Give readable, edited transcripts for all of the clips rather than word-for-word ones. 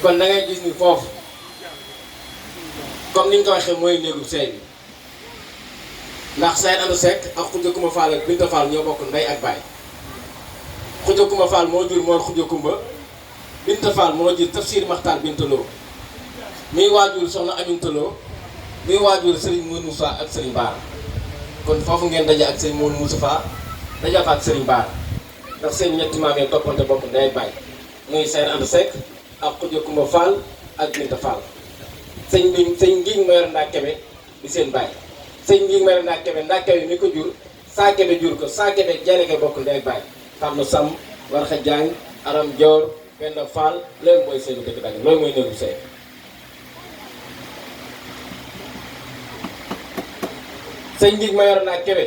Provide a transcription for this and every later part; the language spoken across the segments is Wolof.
kon da ngay gis ni foofu comme ni ñu ko waxee mooy néegu sëy bi ndax Sayer Anta Seck ak Khoudia Koumba Fall ak Binta Fall ñoo bokk ndey ak baay. Khoudia Koumba Fall moo jur Mor Khoudia Koumba Binta Fall moo jur Tafsir Makhtar Binta Lo muy waajur soxna Aminta Lo muy waajur Serigne Mourou Moussa ak Serigne Bara kon foofu ngeen daje ak Serigne Mourou Moussa daje fa ak Serigne Bara ndax seen ñetti maam yi toppante bokk ndey ak baay muy Sayer Anta Seck ak Khoudia Koumba Fall ak Binta Fall. sëñ ngi ma yor ndaa kebe di seen baay sëñ ngi ma yor ndaa kebe mi ko jur saa kebe jur ko saa kebe jareke bokk ndey ak baay xam na sam war xa jàng aram joor benn Fall loolu mooy seenu dëkk dagg loolu mooy néegu sëy sëñ ngi ma yor ndaa kebe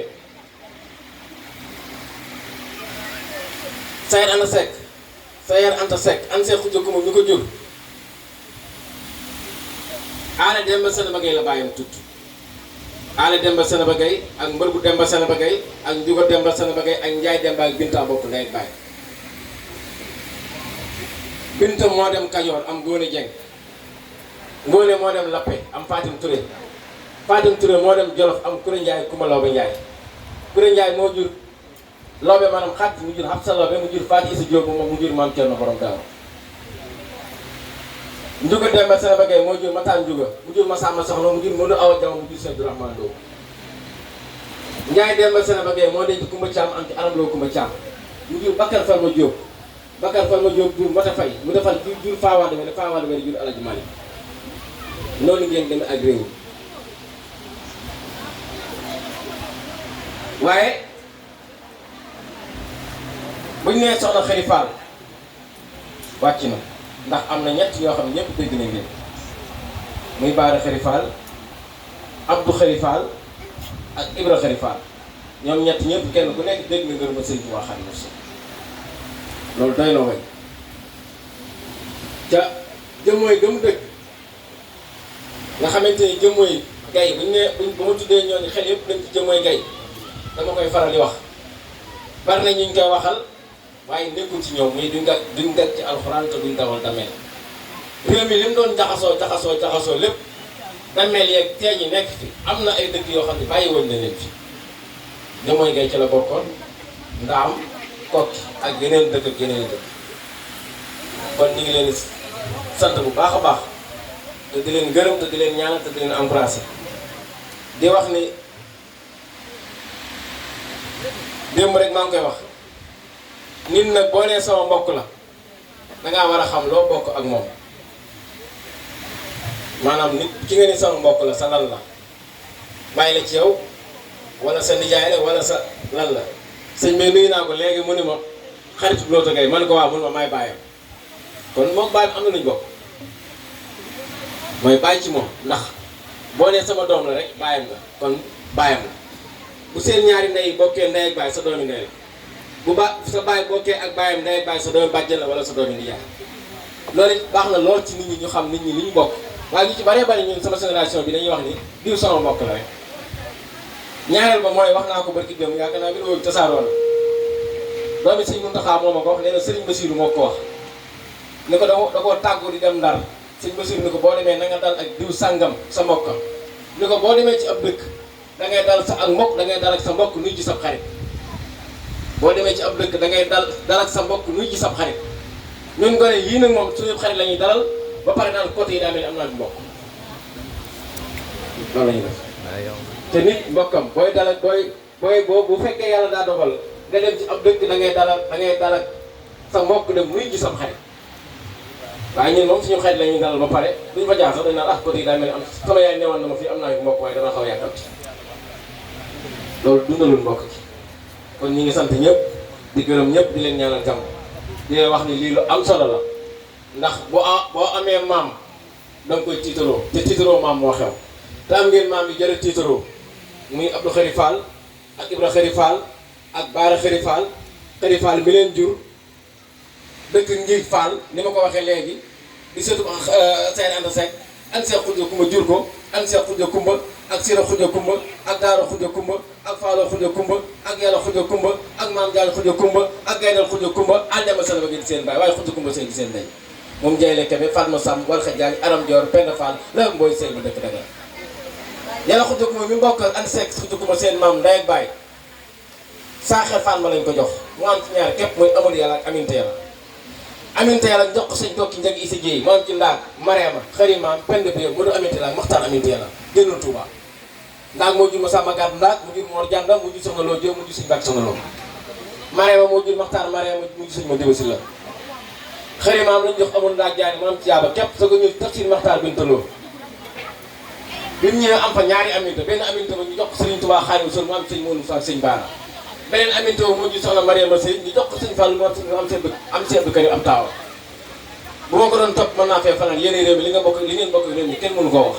Sayer Anta Seck an see Khoudia Koumba mi ko jur Aale Demba Senaba Gueye la bàyyam tudd Aale Demba Senaba Gueye ak mbër bu Demba Senaba Gueye ak Njugo Demba Senaba Gueye ak Njaay Demba ak Binta bokk ndey ak baay Binta moo dem Kajoor am Ngóone Jeng Ngóone moo dem Lappe am Fatim Touré Fatim Touré moo dem Jolof am Kuré Njaay Kumba Lawbe Njaay Kuré Njaay moo jur Lawbe maanaam xat mu jur Habsa Lawbe mu jur Faati Isa Jóob moom mu jur Maam Cerno borom Daaru Njuga Demba Senaba Gueye moo jur Mataan Njuga mu jur Masamba Soxna mu jur Modou Awa Jama mu jur Seydou Rahman Lo Njaay Demba Senaba Gueye moo denc Kumba Caam am ci Aram Lo Kumba Caam mu jur Bakar Farma Diop jur Mata Fay mu defal jur Faawaande Wele Faawaande Wele jur Alaji Malik noonu ngeen demee ak réew waaye buñ nee soxna Xëri Fall wàcc na ndax am na ñett yoo xam ne ñëpp dégg nañ leen muy Baara Xëri Fall Abdou Xëri Fall ak Ibra Xëri Fall ñoom ñett ñëpp kenn ku nekk dégg nga ngërëma Sëriñ Tuubaa Xaadimu Rasuul loolu doy na way ca jëmmooy gëm dëkk nga xamante ni jëmmooy gay buñ ne bu ma tuddee ñooñu xel yëpp dañ ci jëmmooy gay dama koy faral di wax bari na ñu ngi koy waxal waaye nekkul ci ñoom muy duñ gat ci alxuraan te duñ dawal dameel réew mi li mu doon jaxasoo lépp dameel yeeg teeñ yi nekk fi am na ay dëkk yoo xam ne bàyyi woon na leen fi jëmmooy gay ci la bokkoon Ndaam Kokki ak yeneen dëkk ak yeneen dëkk kon ñu ngi leen sant bu baax a baax te di leen gërëm te di leen ñaanal te di leen encouragé di wax ni démb rek maa ngi koy wax nit nag boo nee sama mbokk la dangaa war a xam loo bokk ak moom maanaam nit ki nga ni sama mbokk la sa lan la bàyyi la ci yow wala sa nijaay la wala sa lan la sëñ bi nuyu naa ko léegi mu ni ma xaritu Loota Gaye man ko waaw mun ma may bàyyam kon moom bàyyam am na luñ bokk mooy bàyyi ci moom ndax boo nee sama doom la rek bàyyam la kon bàyyam la bu seen ñaari ndey bokkee ndey ak bàyyi sa doomi ndey la bu sa bàyyi bokkee ak bàyyam ndey ak bàyyi sa doomi bàjjen la wala sa doomi nijaay loolu it baax na lool ci nit ñi ñu xam nit ñi li ñu bokk waaye ñu ci baree bari ñun sama génération bi dañuy wax ni diw sama mbokk la rek ñaareel ba mooy wax naa ko barki démb yaakaar naa bi loolu tasaaroo na doomi Sëriñ Muntaxa moo ma ko wax nee na Sëriñ Basiiru moo ko wax ni ko da koo tàggu di dem Ndar Sëriñ Basiiru ni ko boo demee na nga dal ak diw sàngam sa mbokkam ni ko boo demee ci ab dëkk da ngay dal sa ak mbokk da ngay dal ak sa mbokk nuy ji sab xarit boo demee ci ab dëkk da ngay dal ak sa mbokk nuy ji sab xarit ñun gone yii nag moom suñu xarit la ñuy dalal ba pare daal côté yi daa mel ni am naa mbokk loolu la ñuy def te nit mbokkam booy dal ak bu fekkee yàlla daa dogal nga dem ci ab dëkk da ngay dal ak sa mbokk dem nuy ji sab xarit waaye ñun moom suñu xarit la ñuy dalal ba pare duñ fa jaar sax dañ naan côté yi daa mel ni am sama yaay newoon na ma fii am naa mbokk waaye dama xaw a yàkkamti loolu dundalul mbokk ci kon ñi ngi sant ñëpp di gërëm ñëpp di leen ñaanal jàmm di leen wax ni lii lu am solo la ndax boo amee maam da nga koy tiitaroo te tiitaroo maam moo xew te am ngeen maam yi jërë tiitaroo muy Abdou Xëri Fall ak Ibra Xëri Fall ak Baara Xëri Fall Xëri Fall mi leen jur dëkk Ngir Fall ni ma ko waxee léegi di seetu Sayer Anta Seck ak Seex Khoudia Koumba jur ko ak Seex Khoudia Koumba ak Sira Khoudia Koumba ak Daara Khoudia Koumba ak Faalo Khoudia Koumba ak Yàlla Khoudia Koumba ak Maam Jaal Khoudia Koumba ak Gaynal Khoudia Koumba Adama Senaba Gueye di seen baay waaye Khoudia Koumba seen di seen ndey moom Jayle Kebe Fatma Sam wal xa Jaañ Aram Dior Penda Fall la mbooy sëy bu dëkk Dakar yàlla xutukuma mi mbokk ak seek xutukuma seen maam ndey ak baay saaxee Fall ma lañ ko jox mu am ci ñaar képp mooy Amadou Yàlla ak Aminta Yàlla jox ko sëñ tokki njëg isi jéey mu am ci ndaag Mariama Xarimaam Penda Biyo mu du Aminta Yàlla Maxtaan Aminta Yàlla génnul Touba ndaag moo jur ma sàmma gàdd ndaag mu jur Mor Jànda mu jur soxna Loo Jóob mu jur sëñ Bàkk soxna Loo Mariama moo jur Maxtaan Mariama mu jur sëñ ma diba si la Xarimaam lañ jox amul ndaag jaani mu am ci yaaba képp soo ko ñëw tafsir Maxtaar Binta Loo bi mu ñëwee am fa ñaari Aminta benn Aminta ba ñu jox ko Sëriñ Tuubaa Xaadimu Rasuul mu am sëñ Moodu Musaa sëñ Baara beneen Aminta ba moo jur soxna Mariama Sëy ñu jox ko sëñ Fallu mu am seen bëkk am taawa bu ma ko doon topp mën naa fee fanaan yéen réew mi li ngeen bokk réew mi kenn mënu koo wax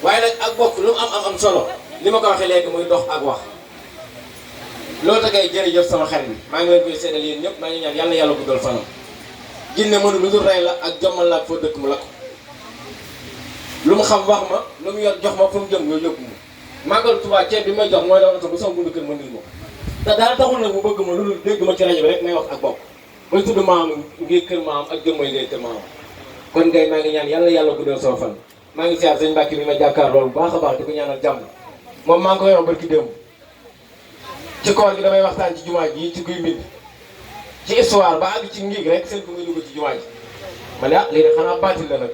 waaye nag ak bokk lu mu am solo li ma ko waxee léegi muy dox ak wax loolu tagay jërëjëf sama xarit bi maa ngi leen koy seedal yéen ñëpp maa ngi ñaan yàlla yàlla guddal fanam jinne mënu lu dul rey la ak jommal la ak foo dëkk mu la ko lu mu xam wax ma lu mu yor jox ma fu mu jëm yooyu yóbbu ma màggal Tuubaa ceeb bi may jox mooy daw na bu sama bundu kër ma nil ma te dara taxul nag mu bëgg ma lu dul dégg ma ci rajo bi rek may wax ak bokk mooy tudd maam ngir kër maam ak jëm mooy ngir kër maam kon ngay maa ngi ñaan yàlla guddal sama fan maa ngi siyaar sëñ Mbàkke bi ma jàkkaar loolu baax a baax di ko ñaanal jàmm moom maa ngi koy wax barki démb ci koor gi damay waxtaan ci jumaa ji ci guy mbind ci histoire ba àgg ci ngiig rek seen ko nga dugg ci jumaa ji ma ne lii de xanaa baatil la nag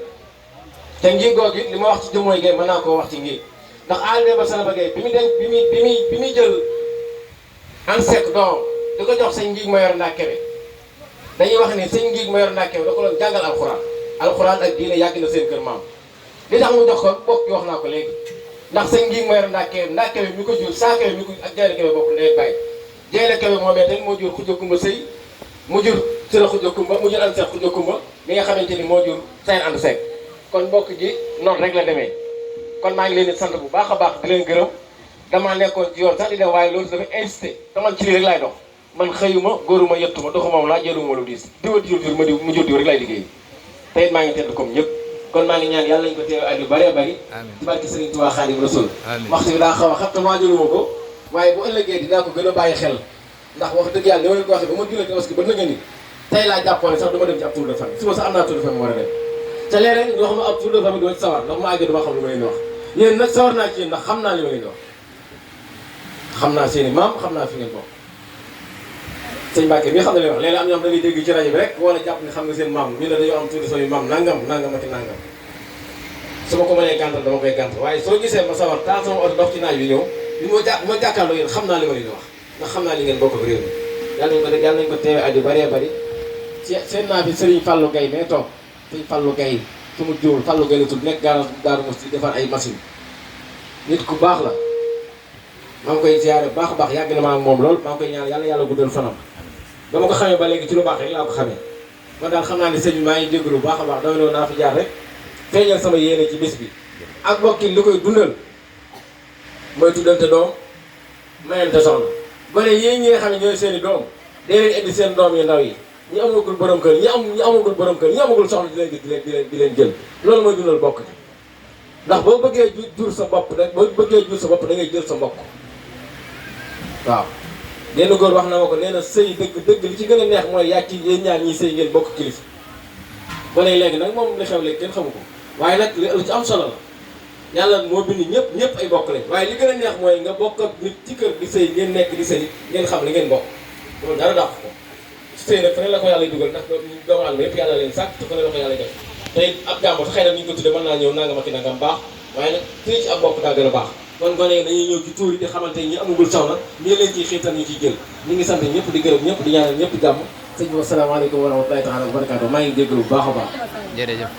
te ngiig googu li ma wax ci jëmmooy gay mën naa koo wax ci ngiig ndax aale ba Salaba Gay bi muy jël an sec don di ko jox sëñ ngiig ma yor ndaa kebe dañuy wax ne sëñ ngiig ma yor ndaa kebe da ko doon jàngal alxuraan ak diine yàgg na seen kër maam li tax mu jox ko bokk wax naa ko léegi ndax sëñ ngiig ma yor ndaa kebe mi ko jur saa kebe mi ko ak Jayle Kebe bokk ndey bàyyi Jayle Kebe moomee tamit moo jur Xuja Kumba Sëy mu jur Sëra Xuja Kumba mu jur an sec Xuja Kumba mi nga xamante ni moo jur seen ànd sec kon mbokk ji noonu rek la demee kon maa ngi leen di sant bu baax a baax di leen gërëm damaa nekkoon ci yoon sax di dem waaye loolu dafa insisté te man ci lii rek laay dox man xëyuma góoruma yettuma doxuma laa jëluma lu diis diwa jur ma mu jur diw rek laay liggéey te it maa ngi tedd comme ñëpp kon maa ngi ñaan yàlla nañu ko teew at yu bëree bëri ci barke Sëriñ Tuubaa Xaadimu Rasuul waxtu bi daa xaw a xam te maa jëluma ko waaye bu ëllëgee dinaa ko gën a bàyyi xel ndax wax dëgg yàlla ni ma leen ko waxee ba ma julee tabaski ba nëgë ni tey laa jàppoon sax du ma dem ci ab tour de famille suba sax am naa tour de famille war a dem te léeg-léeg ñu wax ma ab tour de famille duma ci sawar ndax ma àggee duma xam lu ma leen di wax yéen nag sawar naa ci yéen ndax xam naa li ma leen di wax xam naa seeni maam xam naa fi ngeen bokk sëñ Mbacke mi xam ne li wax léeg-léeg am ñoo xam dañuy dégg ci rajo bi rek wala jàpp ne xam nga seen maam ñu ne dañoo am tour de famille maam nangam ak nangam su ma ko mënee gàntal dama koy gàntal waaye soo gisee ma sawar taal sama oto dox ci naaj bi ñëw bi bu ma jàkkaarloo yéen xam naa li ma leen di wax ndax xam naa li ngeen bokk ak réew mi yàlla nañ ko teewe at yu bëree bëri seen naa fi Serigne Fallou Gueye mais toog Serigne Fallou Gueye su ma jiwul Fallou Gueye la tudd nekk Daaru Musti defar ay machine nit ku baax la maa ngi koy ziare baax a baax yàgg na maa ak moom lool maa ngi koy ñaan yàlla guddal fanam ba ma ko xamee ba léegi ci lu baax rek laa ko xamee man daal xam naa ne sëñ bi maa ngi jégalu bu baax a baax dama ne naa fi jaar rek feeñal sama yéene ci bis bi ak mbokki li koy dundal mooy tuddante doom mayante soxna ba ne yéen ñi nga xam ne ñooy seen i doom day leen indi seen doom yu ndaw yi ñi amagul borom kër ñi amagul borom kër ñi amagul soxna di leen jël loolu mooy dundal bokk ci ndax boo bëggee jur sa bopp rek boo bëggee jur sa bopp da ngay jël sa mbokk waaw lenn góor wax na ma ko nee na sëy dëgg li ci gën a neex mooy yàgg ci yéen ñaar ñi sëy ngeen bokk kilifa ba léegi nag moom li xew léegi kenn xamu ko waaye nag lu ci am solo la yàlla moo bind ñëpp ay bokk lañ waaye li gën a neex mooy nga bokk ak nit ci kër di sëy ngeen nekk di sëy ngeen xam li ngeen bokk loolu dara dàq ko sëy nag feneen la ko yàlla dugal ndax doomu aadama yëpp yàlla leen sàkk te feneen la ko yàlla def tey ab jàmbur te xëy na ni ñu ko tudde mën naa ñëw nangam ak nangam baax waaye nag fii ci ab bokk daa gën a baax kon gone yi dañuy ñëw ci tuur yi di xamante ñi amagul soxna ñi leen ciy xiital ñu ciy jël ñi ngi sant ñëpp di gërëm ñëpp di ñaanal ñëpp jàmm sëñ bi asalaamaaleykum wa rahmatulahi taala wa barakaatu maa ngi jéggalu bu baax a baax jërëjëf